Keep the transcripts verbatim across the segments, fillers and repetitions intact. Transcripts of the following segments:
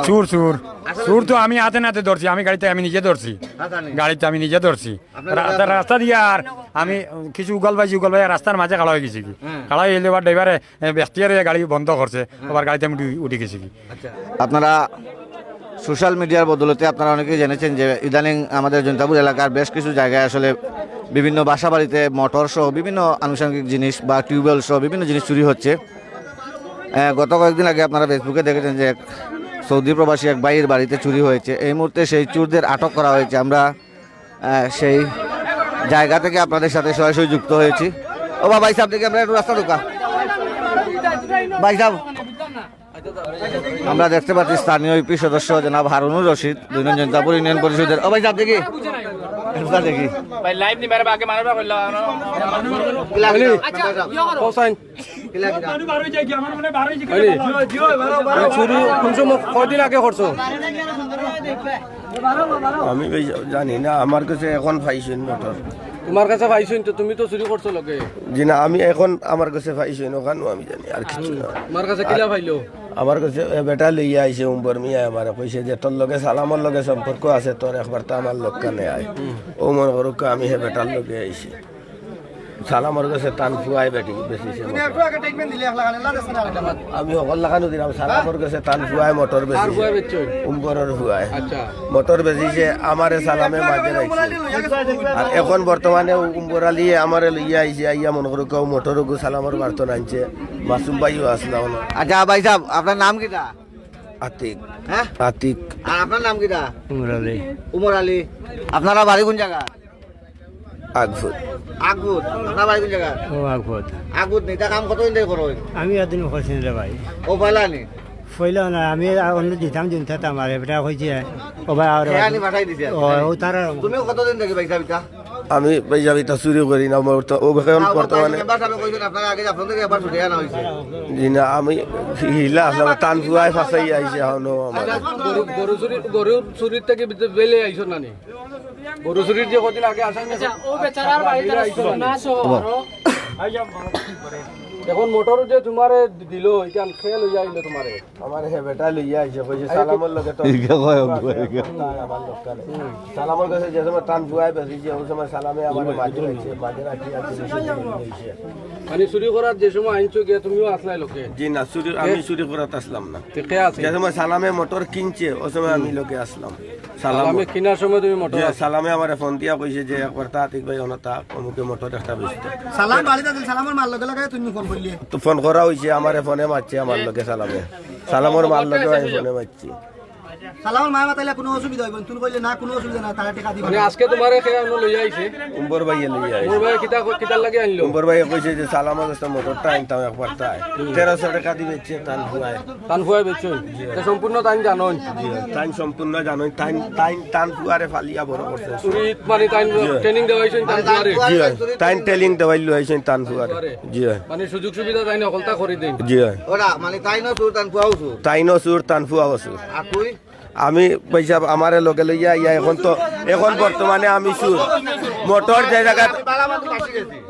চুর, চুর। চুর তো আমি হাতে নাতে ধরছি, আমি গাড়িতে আমি নিজে ধরছি। গাড়িতে আমি নিজে ধরছি। রা-, রাস্তা দিয়া আর আমি কিছু উগাল পাইছি, উগাল পাইয়া রাস্তার মাঝে খাড়া অই গেছি কি। খাড়া অইলে আবার ড্রাইভারে, এ, ব্যক্তিয়ারে গাড়ি বন্ধ করছে, আবার গাড়িতে আমি উঠি, উঠি গেছি কি। আপনারা সোশ্যাল মিডিয়ার বদৌলতে আপনারা অনেকেই জেনেছেন যে ইদানিং আমাদের জৈন্তাপুর এলাকার বেশ কিছু জায়গায় আসলে বিভিন্ন বাসাবাড়িতে মোটর সহ বিভিন্ন আনুষঙ্গিক জিনিস বা টিউবওয়েল সহ বিভিন্ন জিনিস চুরি হচ্ছে। আহ, গত কয়েকদিন আগে আপনারা Facebookএ দেখেছেন যে এক সৌদি প্রবাসী এক ভাইয়ের বাড়িতে চুরি হয়েছে। এই মুহূর্তে সেই চুরদের আটক করা হয়েছে। আমরা, আহ, সেই জায়গা থেকে আপনাদের সাথে সরাসরি যুক্ত হয়েছি। ও বা ভাই সাহেব, দেখি আমরা একটু রাস্তা ঢোকা। ভাই সাহেব, আমরা দেখতে পাচ্ছি স্থানীয় ইউপি সদস্য জনাব হারুনুর রশিদ, দুই নং জৈন্তাপুর ইউনিয়ন পরিষদের। ও ভাই সাহেব, দেখি। রাস্তা দেখি। ভাই, লাইভ নি মেরে বাকে মারবা কইলা। কি লাগলো? আচ্ছা, ইয়ে করো। হোসেন। কি লাগলো? মানু বারো যাই কি? আমার মনে বারো যাই কি? আরে, চুরি কোন সময়, কয়দিন আগে করছো? আমি ভাই জানি না, আমার কাছে এখন পাইছইন মোটর। তোমার কাছে পাইছইন তো, তুমি তো চুরি করছো লগে। জি না, আমি এখন আমার কাছে পাইছইন, ওখানেও আমি জানি, আর কিছু না। তোমার কাছে কিলা পাইলো? আমার কাছে এ বেটা লইয়া আইছে, উম্বর মিয়া আমারে কইছে যে, "তোর লগে সালামর লগে সম্পর্ক আছে, তোর একবার তো আমার লগে নে আয়।" ও মনে করুক, আমি হে বেটার লগে আইছি। সালামর গেছে তান ফুয়ায় বেটি বেচিছে মোটর। আমি হকল লাখানও দিলাম, সালামর গেছে তান ফুয়ায় মোটর বেচিছে। উম্বরর ফুয়ায়। আচ্ছা। মোটর বেচিছে, আমারে সালামে মাঝে রাখছে। আর এখন বর্তমানে উম্বর আলীয়ে আমারে লইয়া আইছে, আইয়া মনে করো কেউ মোটর ওগু সালামর বার্তন আনছে। মাসুম ভাইও আসলাম। আচ্ছা ভাই সাহেব, আপনার নাম কিতা? আতিক। হ্যাঁ? আতিক। আর আপনার নাম কিতা? উমর আলী। উমর আলী। আপনারা বাড়ি কোন জায়গা? আগফুত। আগফুত। আপনার বাড়ি কোন জায়গা? ও আগফুত। আগফুত নি, ইতা কাম কতদিন ধরি করইন? আমি এদিন করছি রে ভাই। ও পয়লা নি? পয়লা না, আমি অন্য দিতাম, দিন থাকতাম, আর এটা কইছে, ও ভাই, আর হে আনি পাঠাই দিছে। ও, ও তারা তুমি কতদিন ধরি ভাই সাহেব ইতা? আমি ভাই সাহেব ইতা চুরি করি না, আমার তো ও এখন না, ও বর্তমানে মেম্বার সাহেব কইছেন আপনার আগে আপনার থেকে একবার ছুটে আনা হয়েছে। জি না, আমি হিলা আসলাম, তান ফুয়ায় ফাঁসাই আইছে এখনো আমার। আচ্ছা, গরু, গরু চুরি, গরু চুরির থেকে বেলে আইছো না নি? গরু চুরির যে কদিন আগে আসামি আচ্ছা, ও বেচারার বাড়িত আইছো না? না সহ আরো। এখন মোটর যে তোমারে দিল, ইখান কে লইয়া আইলো তোমারে? আমার হে বেটা লইয়া আইছে, কইছে, "সালামর লগে তো।" ইকে কয়, অগু, ইকে। আমার লোকটা নাই। সালামর গেছে যে সময় তান ফুয়ায় বেচিছে, ওই সময় সালামে আমার মাঝে রাখছে, মাঝে রাখি আর কিছু লইছে। মানে চুরি করার যে সময় আনছো গিয়া তুমিও আসলাই লগে? জি না, চুরি, আমি চুরি করাত আসলাম না। তে কে আছে? যে সময় সালামে মোটর কিনছে, ওই সময় আমি লগে আসলাম। সালাম। সালামে কিনার সময় তুমি মোটর জি, আছে? সালামে আমারে ফোন দিয়া কইছে যে, "একবার তা আতিক ভাই, অনো তা, অমুকে মোটর একটা বেচতো।" সালাম বাড়িত আছিল, সালামর মার লগে লগে তুমি ফোন করলে? তো ফোন করা হইছে, আমারে ফোনে মারছে, আমার লগে সালামে। সালামর মার লগে আমি ফোনে মারছি। সালামর মায় মাতাইলে কোনো অসুবিধা হইব না? তুমি কইলে, "না, কোনো অসুবিধা নাই, তারা টেকা দিবা।" মানে আজকে তোমারে কে আনো লইয়া আইছে? উম্বর ভাইয়ে লইয়া আইছে। উম্বর ভাই কিতা, কিতার লাগি আনলো? উম্বর ভাইয়ে কইছে যে, "সালামর কাছে মোটরটা আনতাম একবার তাই।" তেরোশো টাকা দিবে, তান ফুয়ায়। তান ফুয়ায় বেচছইন? তে সম্পূর্ণ তাইন জানইন? জি, তাইন সম্পূর্ণ জানইন। তাইন, তাইন, তান ফুয়ারে ফালিয়া বড় করছে। চুরিত মানে তাইন জি। ট্রেনিং দেওয়াইছইন তান ফুয়ারে? জি, তাইন ট্রেনিং দেওয়াই লইছইন তান ফুয়ারে। ফুয়ারে? জি। মানে সুযোগ সুবিধা তাইন হকলতা করি দেইন? জি। ওরা মানে তাইনও চুর, তান ফুয়াও চুর? তাইনও চুর, তান ফুয়াও চুর। আর তুই? আমি পয়সা আমারে লগে লইয়া আইয়া এখন তো, এখন বর্তমানে আমি চুর। মোটর যে জায়গাত,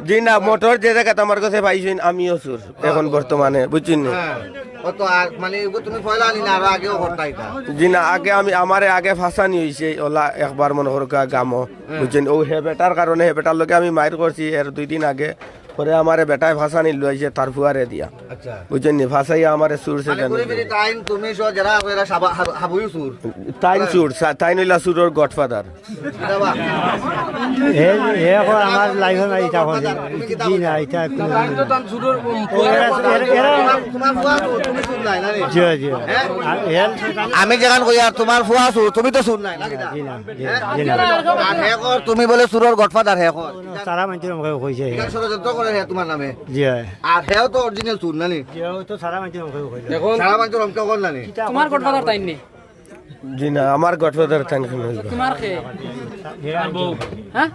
জি না, মোটর যে জায়গাত আমার কাছে পাইছইন, আমিও চুর। এখন বর্তমানে, বুঝছইন নি? হ্যাঁ। ও তো আর, মানে, এগু তুমি পয়লা আনি না, আরো আগেও করতা ইতা? জি না, আগে আমি, আমারে আগে ফাঁসানি হইছে, ওলা একবার মনে করুক্কা গামো, হ্যাঁ। বুঝছইন নি? ও হে বেটার কারণে, হে বেটার লগে আমি মাইর করছি এর দুই দিন আগে, পরে আমারে বেটায় ফাঁসানি লইছে তার ফুয়ারে দিয়া। আচ্ছা। বুঝছইন নি? ফাঁসাইয়া আমারে চুর সে মানে, জানি ঘুরে ফিরে তাইন, তুমি সহ যারা আপনারা সাবা-, হাব-, হাবুইও চুর। তাইন চুর, সা-, তাইন হইলা চুরর গডফাদার। এ, এ এখন আমার লাইফে নাই, ইটা করছে। জি না, ইটা কোনো তাইন তো তান চুরর, উম, এরা, এরা, এরা তোমার ফুয়া তো, তুমি চুর নাই, না রে? জি, জি। হ্যাঁ? আর এর আমি যেখান কই, আর তোমার ফুয়া চুর, তুমি তো চুর নাই, না কিতা? জি না, জি, হ্যাঁ? জি না। আর হে কর, তুমি বলে চুরর গডফাদার হে কর। সারা মানুষের মুখে কইছে। ইটা ষড়যন্ত্র করে হে তোমার নামে। জি হয়। আর হেও তো অরিজিনাল চুর, না নি? জি, ও তো সারা মানুষের মুখে কইছে। এখন সারা মানুষের মুখে কর, না নি? তোমার গডফাদার তাইন নি? জি না, আমার গডফাদার তাইন কেনে হইব? তোমার কে? হ্যাঁ?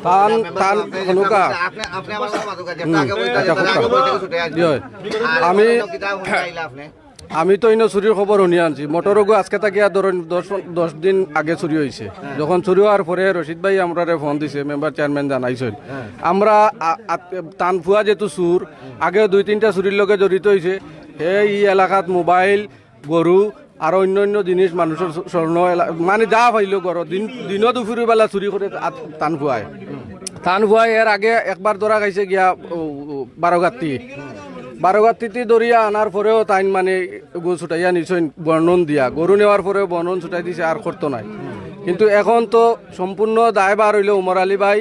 তান, তান হনুকা। আপনি, আপনি আমার সাথে মাতুকা, যেটা আগে বলতে আচ্ছা, যেটা আগে বলতে ছুটে আসবে। জি হয়। আর আমি কিতা বলতে চাইলা আপনি? আমি তো ইনো চুরির খবর শুনি আনছি। মোটর ওগু আজকে থাকিয়া ধরুন দশ, দশ দিন আগে চুরি হইছে। যখন চুরি হওয়ার পরে রশিদ ভাই আমরারে ফোন দিছে, মেম্বার চেয়ারম্যান জানাইছইন। আমরা আ-, আ-, তান ফুয়া যেহেতু চুর, আগে দুই তিনটা চুরির লগে জড়িত হইছে। হে ই এলাকাত মোবাইল, গরু, আরো অন্য অন্য জিনিস, মানুষর স্বর্ণ এলা-, মানে যা পাইলো ঘরো, দিন, দিনও দুপুর বেলা চুরি করে আত-, তান ফুয়ায়। তান ফুয়ায় এর আগে একবার ধরা খাইছে গিয়া, ও, ও, বারোগাত্তি। বারোগাত্তিতে ধরিয়া আনার পরেও তাইন মানে গরু ছুটাইয়া নিছইন বর্ণন দিয়া। গরু নেওয়ার পরেও বর্ণন ছুটাই দিছে, আর করতো নাই। কিন্তু এখন তো সম্পূর্ণ দায়ভার অইলো উমর আলী ভাই,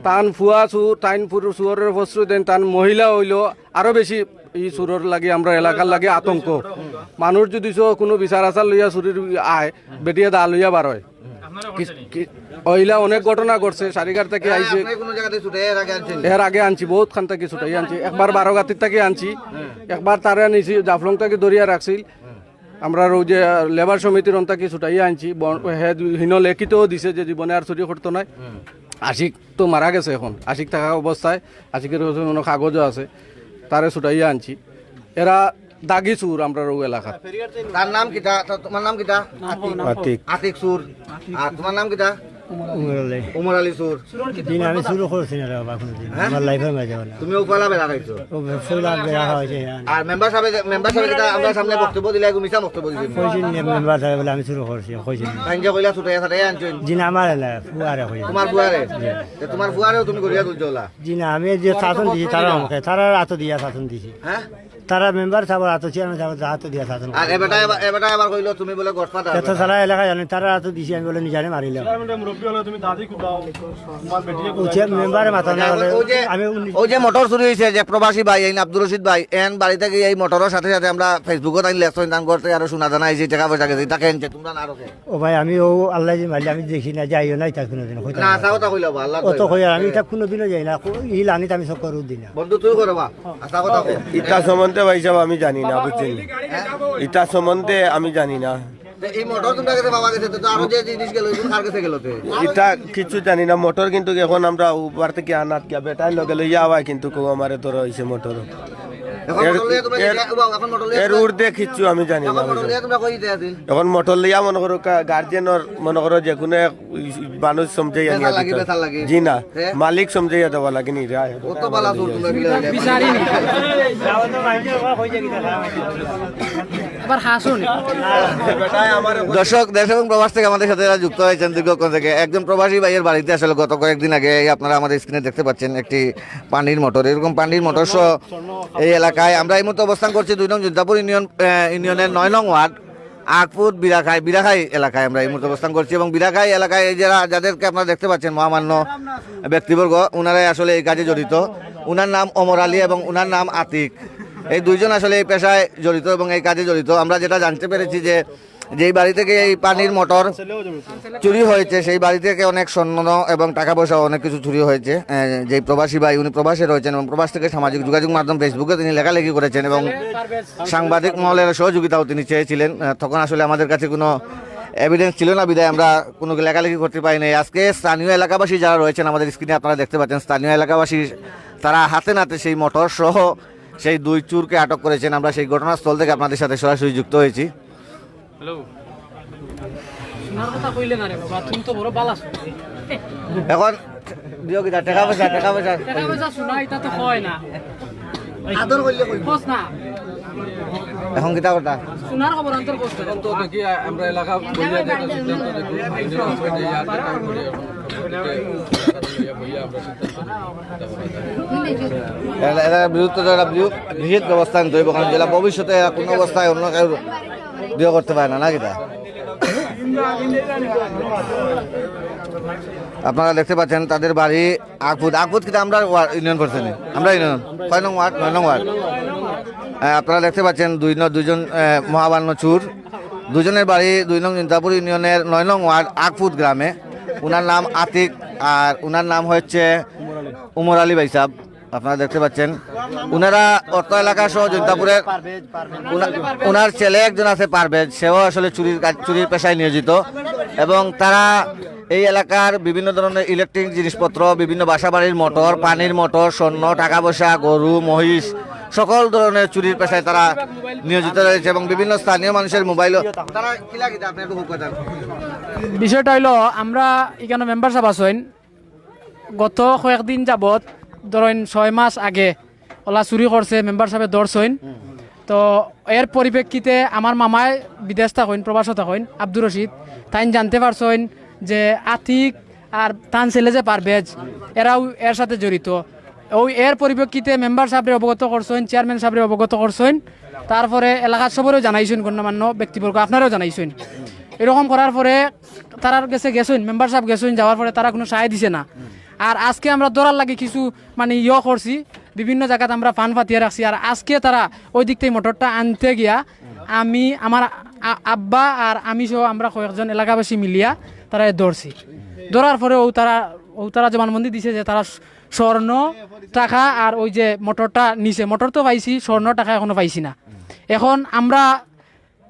তান ফুয়া চুর, তাইন পুরু-, চুরর প্রশ্রয় দেন, তান মহিলা অইলো আরো বেশি ই চুরর লাগি আমরা এলাকার লাগি আতঙ্ক। মানুষ যদি সো কোনো বিচার আচার লইয়া চুরির আয়, বেটিয়ে দা লইয়া বার হয়। কি, কি, অইলা অনেক ঘটনা ঘটছে, সারিঘাট থাকি আইছে। আপনি কোনো জায়গাতে ছুটে এর আগে আনছেন? এর আগে আনছি, বহুত খান থাকি ছুটাই আনছি। একবার বারোগাতির থাকি আনছি, একবার তারে আনিছি, জাফলং থাকি ধরিয়া রাখছিল। আমরা ওই যে লেবার সমিতির অন থাকি ছুটাইয়া আনছি, বন-, হে হিনো লিখিতও দিছে যে জীবনে আর চুরি করতো নাই। আশিক তো মারা গেছে এখন, আশিক থাকা অবস্থায় আশিকের কাছে কোনো কাগজও আছে, তারে ছুটাইয়া আনছি। এরা দাগি চুর আমরার ও এলাকাত। তার নাম কিতা? তা-, তোমার নাম কিতা? আতিক। আতিক চুর। আর তোমার নাম কিতা? উমর আলী। উমর আলী চুর। জি না, আমি চুরও করছি না রে বাবা কোনোদিন। হ্যাঁ? আমার লাইফের মাঝে না। তুমি ওপালা বেড়া খাইছো? ও ফুলা বেড়া খাওয়াইছে, হ্যাঁ। আর মেম্বার সাহেব, মেম্বার সাহেব কিতা আমরা সামনে বক্তব্য দিলে এগু মিছা বক্তব্য দিছে? কইছেন নি মেম্বার সাহেব বলে আমি চুরও করছি, কইছেন নি। তাইন যে কইলা ছুটাইয়া ছাটাইয়া আনছেন? জি না, আমার এলাকা, ফুয়ারে কইছেন। তোমার ফুয়ারে? তে তোমার ফুয়ারেও তুমি গড়িয়া তুলছো ওলা? জি না, আমি যে শাসন দিছি, তারা আমাকে, তারা আতো দিয়া শাসন দিছি। হ্যাঁ? তারা মেম্বার সাহেব আতো, চেয়ারম্যান সাহেব আতো দিয়া শাসন আর এ বেটা এবার, এ বেটা এবার কইলো তুমি বলে গডফাদার। এত সারা এলাকা জানে, তারা আতো দিছি, আমি বলে নিজে মারিলাম। চেয়ারম্যানের মুরব্বি হলে তুমি দাদি কুদাও, তোমার বেটিয়ে ও কুদাও। চেয়ার মেম্বারে মাথা না আচ্ছা, বলে, ওই যে, আমি উনি ওই যে মোটর চুরি হইছে, যে প্রবাসী ভাই, এই আব্দুর রশিদ ভাই, এন বাড়িতে গিয়া এই মোটরর সাথে সাথে আমরা Facebook-ও তাই লেখছইন, তান করতে আরো শোনা জানা এই যে টাকা পয়সা গেছে, টাকা এনছে, তোমরা না আরো কে? ও ভাই, আমি ও আল্লাহ যে মারলে আমি দেখি না, যাইও না, ইতা কোনোদিন কইতাম না, না। হাছা কথা কইলে বা, আল্লাহ ও তো কইবা। কই আর আমি ইতা কোনোদিনও যাই না, কো-, ই লানি তো আমি চক্করও দি না। বন্ধু, তুই করে বা, হাছা কথা কই। ইতা সম্বন্ধে ভাই সাহেব আমি জানি না, বুঝছেন? হ্যাঁ? ইতা সম্বন্ধে আমি জানি না। তে এই মোটর তোমরা গেছে বাবা গেছে, তো আরো যে জিনিস গেল, এগুলো কার গেছে গেল তে? ইতা কিছু জানি না, মোটর কিন্তু এখন আমরা উপর থেকে আনাত গিয়া বেটার লগে লইয়া আওয়ায় কিন্তু কেউ আমারে ধরা হইছে মোটর। এখন এর, মোটর লইয়া তোমরা এর, গেলে, বাবা, এখন মোটর লইয়া এর তোমরা ঊর্ধ্বে কিচ্ছু আমি জানি না, এখন মোটর বুঝছো? লইয়া তোমরা কই যেতে আছেন? এখন মোটর লইয়া মনে করো কা-, গার্জিয়ানর মনে করো যে কোনো এক মানুষ সমঝাইয়া বেচার নিয়া লাগি, দিতে। বেচার লাগি। জি না, হ্যাঁ? মালিক সমঝাইয়া দেওয়া লাগে নি রে। কত বালা চুর তোমরা গিলা হইলে। বিচারি নি। আবার হাসুন। দর্শক, দেশ এবং প্রবাস থেকে আমাদের সাথে যারা যুক্ত হয়েছেন দীর্ঘক্ষণ থেকে, একজন প্রবাসী ভাইয়ের বাড়িতে আসলে গত কয়েকদিন আগে এই আপনারা আমাদের স্ক্রিনে দেখতে পাচ্ছেন একটি পানির মোটর। এরকম পানির মোটর সহ এই এলাকায় আমরা এই মুহূর্তে অবস্থান করছি দুই নং জৈন্তাপুর ইউনিয়ন, আহ, ইউনিয়নের নয় নং ওয়ার্ড আকপুত বিরাখাই, বিরাখাই এলাকায় আমরা এই মুহূর্তে অবস্থান করছি এবং বিরাখাই এলাকায় এই যারা, যাদেরকে আপনারা দেখতে পাচ্ছেন মহামান্য ব্যক্তিবর্গ, ওনারাই আসলে এই কাজে জড়িত। ওনার নাম ওমর আলী এবং ওনার নাম আতিক। এই দুইজন আসলে এই পেশায় জড়িত এবং এই কাজে জড়িত। আমরা যেটা জানতে পেরেছি যে যেই বাড়ি থেকে এই পানির মোটর চুরি হয়েছে, সেই বাড়ি থেকে অনেক স্বর্ণ এবং টাকা পয়সা অনেক কিছু চুরি হয়েছে। এ, যেই প্রবাসী ভাই, উনি প্রবাসে রয়েছেন এবং প্রবাস থেকে সামাজিক যোগাযোগ মাধ্যম Facebook-এ তিনি লেখালেখি করেছেন এবং সাংবাদিক মহলের সহযোগিতাও তিনি চেয়েছিলেন। এ, তখন আসলে আমাদের কাছে কোনো এভিডেন্স ছিল না, বিধায় আমরা কোনো লেখালেখি করতে পারি নাই। আজকে স্থানীয় এলাকাবাসী যারা রয়েছেন আমাদের স্ক্রিনে আপনারা দেখতে পাচ্ছেন, স্থানীয় এলাকাবাসী তারা হাতে নাতে সেই মোটর সহ সেই দুই চুরকে আটক করেছেন। আমরা সেই ঘটনাস্থল থেকে আপনাদের সাথে সরাসরি যুক্ত হয়েছি। হ্যালো। শোনার কথা কইলে না রে বাবা, তুমি তো বড় বালা শোনা। এখন দিও কিতা, টাকা পয়সা, টাকা পয়সা। টাকা পয়সা শোনা, এটা তো হয় না। আদর করলে কই? কস না। এখন কিতা কথা? শোনার খবর আন্তর কস না। তো দেখি, আ-, আমরা এলাকা বইয়া দেখি, সিদ্ধান্ত দেখি, আইনের আশ্রয় নেই, আর কিতা করি এখন। বইয়া আমরা সিদ্ধান্ত নেই। এরা, এরা বিরুদ্ধে তো এরা বিরু-, বিহিত ব্যবস্থা নিতে হইব, কারণ যেটা ভবিষ্যতে এরা কোনো অবস্থায় অন্য কেউ বিয়ে করতে পারে না, নাকি তা? আপনারা দেখতে পাচ্ছেন তাদের বাড়ি আকপুত। আকপুত কিন্তু আমরা ওয়া-, ইউনিয়ন করছে নি? আমরা ইউনিয়ন। কয় নং ওয়ার্ড? নয় নং ওয়ার্ড। আহ, আপনারা দেখতে পাচ্ছেন দুই ন-, দুইজন, আহ, মহামান্য চুর। দুজনের বাড়ি দুই নং জৈন্তাপুর ইউনিয়নের নয় নং ওয়ার্ড আকপুত গ্রামে। উনার নাম আতিক, আর উনার নাম হচ্ছে উমর আলী ভাই সাহেব। আপনারা দেখতে পাচ্ছেন, উনারা অত্র এলাকা সহ জৈন্তাপুরের উনা-, উনার ছেলে একজন আছে পারভেজ, সেও আসলে চুরির কাজ, চুরির পেশায় নিয়োজিত। এবং তারা এই এলাকার বিভিন্ন ধরনের ইলেকট্রিক জিনিসপত্র, বিভিন্ন বাসাবাড়ির মোটর, পানির মোটর, স্বর্ণ, টাকা পয়সা, গরু, মহিষ, সকল ধরনের চুরির পেশায় তারা নিয়োজিত রয়েছে এবং বিভিন্ন স্থানীয় মানুষের মোবাইলও। তারা কি লাগে আপনি একটু হুকুম দেন? বিষয়টা হইলো, আমরা এখানে মেম্বার সাহেব আছেন, গত কয়েকদিন যাবত, ধরেন ছয় মাস আগে ওলা চুরি করছে, মেম্বার সাহেবে ধরছইন। তো এর পরিপ্রেক্ষিতে আমার মামায় বিদেশ থাকইন, প্রবাসও থাকইন, আব্দুর রশিদ, তাইন জানতে পারছইন যে আতিক আর তান ছেলে যে পারভেজ, এরাও এর সাথে জড়িত। ওই এর পরিপ্রেক্ষিতে মেম্বার সাহেবরে অবগত করছইন, চেয়ারম্যান সাহেবরে অবগত করছইন, তারপরে এলাকার সবরেও জানাইছইন, গণ্যমান্য ব্যক্তিবর্গ আপনারেও জানাইছইন। এরকম করার পরে তারার গেছে গেছইন, মেম্বার সাহেব গেছইন, যাওয়ার পরে তারা কোনো সায় দিছে না। আর আজকে আমরা ধরার লাগি কিছু মানে ইয়ে করছি, বিভিন্ন জায়গাত আমরা ফান ফাতিয়া রাখছি। আর আজকে তারা ওই দিক থেকে মোটরটা আনতে গিয়া আমি, আমার আ-, আব্বা আর আমি সহ আমরা কয়েকজন এলাকাবাসী মিলিয়া তারা ধরছি। ধরার পরে ও তারা, ও তারা জবানবন্দি দিছে যে তারা স্বর্ণ, টাকা আর ওই যে মোটরটা নিছে। মোটর তো পাইছি, স্বর্ণ, টাকা এখনো পাইছি না। এখন আমরা,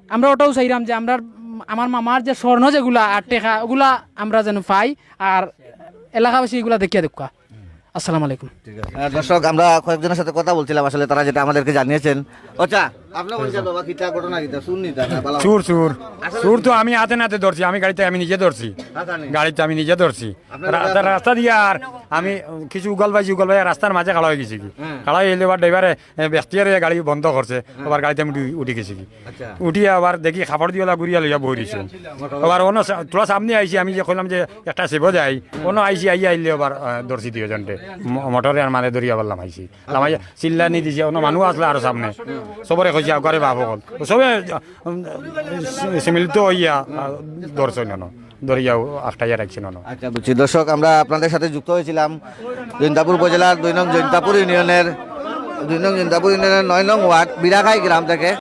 আমরা ওটাও চাইরাম যে আমরা, আমার মামার যে স্বর্ণ যেগুলা আর টাকা, ওগুলা আমরা যেন পাই, আর এলাকাবাসী এগুলা দেখিয়া দেখুকা। আসসালামু আলাইকুম। আহ, দর্শক, আমরা কয়েকজনের সাথে কথা বলছিলাম, আসলে তারা যেটা আমাদেরকে জানিয়েছেন। আচ্ছা, আপনি বলছেন বাবা, কিতা ঘটনা, কিতা শুননি তা না, বালা। চুর চুর চুর তো আমি হাতে নাতে ধরছি। আমি গাড়িতে আমি নিজে ধরছি। গাড়িতে আমি নিজে ধরছি। রাস্তা রাস্তা দিয়া আর আমি কিছু উগল পাইছি, উগল পাইয়া রাস্তার মাঝে খাড়া অই গেছি কি। খাড়া অইলে আবার ড্রাইভারে ব্যক্তি গাড়ি বন্ধ করছে। আবার গাড়িতে আমি উঠি গেছি কি। উঠিয়া আবার দেখি কাপড় দিয়া ঘুরিয়া লইয়া বই রইছে। আবার অন্য সা- থোড়া সামনে আইছি, আমি যে কইলাম যে একটা সেবো যাই, অন্য আইছি, আইয়া আইলে আবার আহ, ধরছি দুইজনরে। ম- মোটরে আর মানে ধরিয়া বললাম আইছি। লামাইয়া চিল্লানি দিছে, অন্য মানুষ আসলে আরো সামনে। সবরে কইছি, আউকারে বাপ অকল। সবে উম, সি- সম্মিলিত হইয়া আহ, ধরছইন অনো। ধরিয়া আটকাইয়া রাখছইন অনো। আচ্ছা, বুঝছি। দর্শক, আমরা আপনাদের সাথে যুক্ত হয়েছিলাম জৈন্তাপুর উপজেলার দুই নং জৈন্তাপুর ইউনিয়নের, দুই নং জৈন্তাপুর ইউনিয়নের নয় নং ওয়ার্ড বিরাখাই গ্রাম থেকে।